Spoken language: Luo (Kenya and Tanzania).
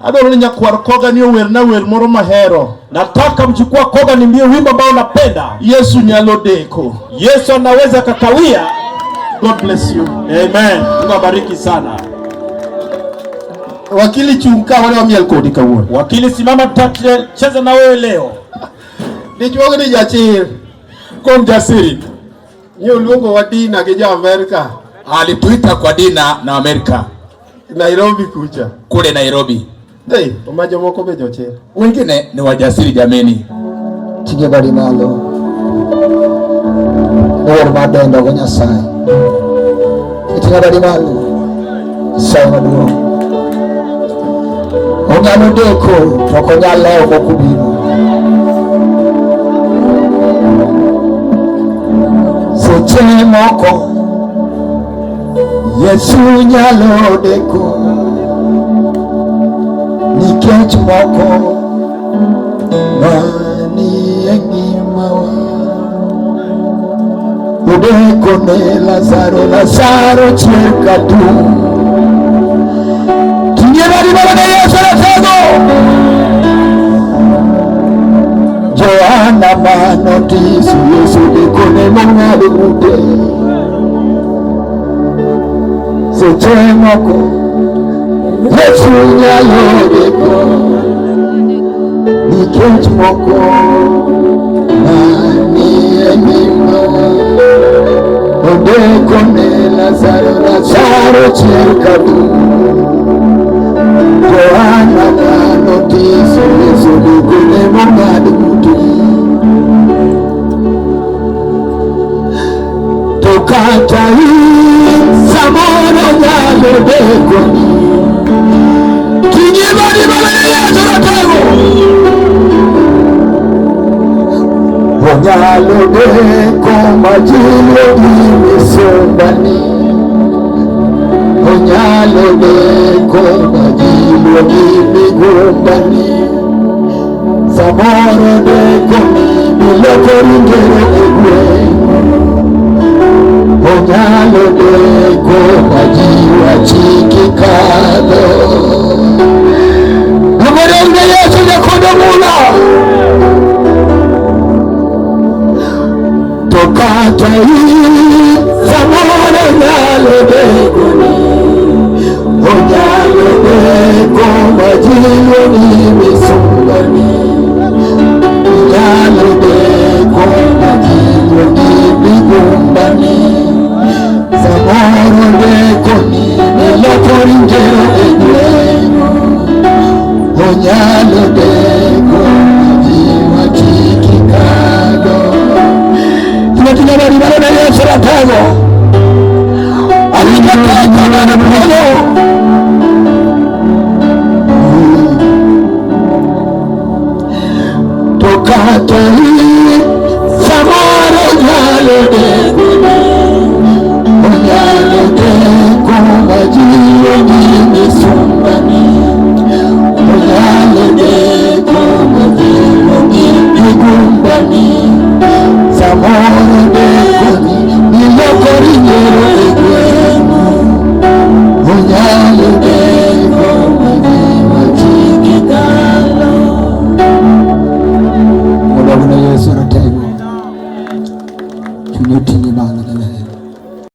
Adwaro ni nyakwar Koga ni owerna wer moro mahero. Nataka mjukuu wa Koga niimbie wimbo ambao napenda. Yesu nyalo deko. Yesu anaweza kakawia. God bless you. Amen. Mungu abariki sana. Wakili chung' ka wane wamiel kodi kawuono. Wakili, simama, tutacheza na wewe leo. Dichuog ni jachir. Kom jasiri Ni oluongowa dina gi jo Amerika alituita kwa dina na Amerika Nairobi kucha. kule Nairobi. Hey, to ma jomoko be jochir. Wengine ni wajasiri jameni. Ting'e badi malo. Wer mar dendo go Nyasaye. Iting'e badi malo. Nyasaye maduong'. Onyalo deko to ok onyal lewo mok obiro. Seche moko Yesu nyalo deko nikech moko manie ngimawa. Odeko ne Lazaro, Lazaro chier kadum. Ting'e badi malo ne Yesu ratego. Johana manotiso Yesu deko ne mong'ado ng'ute. Seche moko Yesu nyalo deko nikech moko manie ngimawa. Odeko ne Lazaro, Lazaro chier kadum. Johana manotiso Yesu deko ne mong'ado ng'ute. To kata in samoro nyalo dekoni. Ting'e badi malo ne Yesu ratego. Onyalo deko majilo gi misumbani. Onyalo deko majilo gi migumbani. Samoro dekoni biloko ringere e gweng'. Onyalo deko majiwa chiki kadho. Nomorenge Yesu nyakondo mula. To kata in samoro nyalo dekoni. Onyalo deko majilo ni misumbani. Onyalo deko majilo ni migumbani. Samoro dekoni miloko ringere e gweng'. Onyalo deko majiwa kiki kado. Tunatinga badi malo ne Yesu ratego. Awinjo teko mar polo. To kata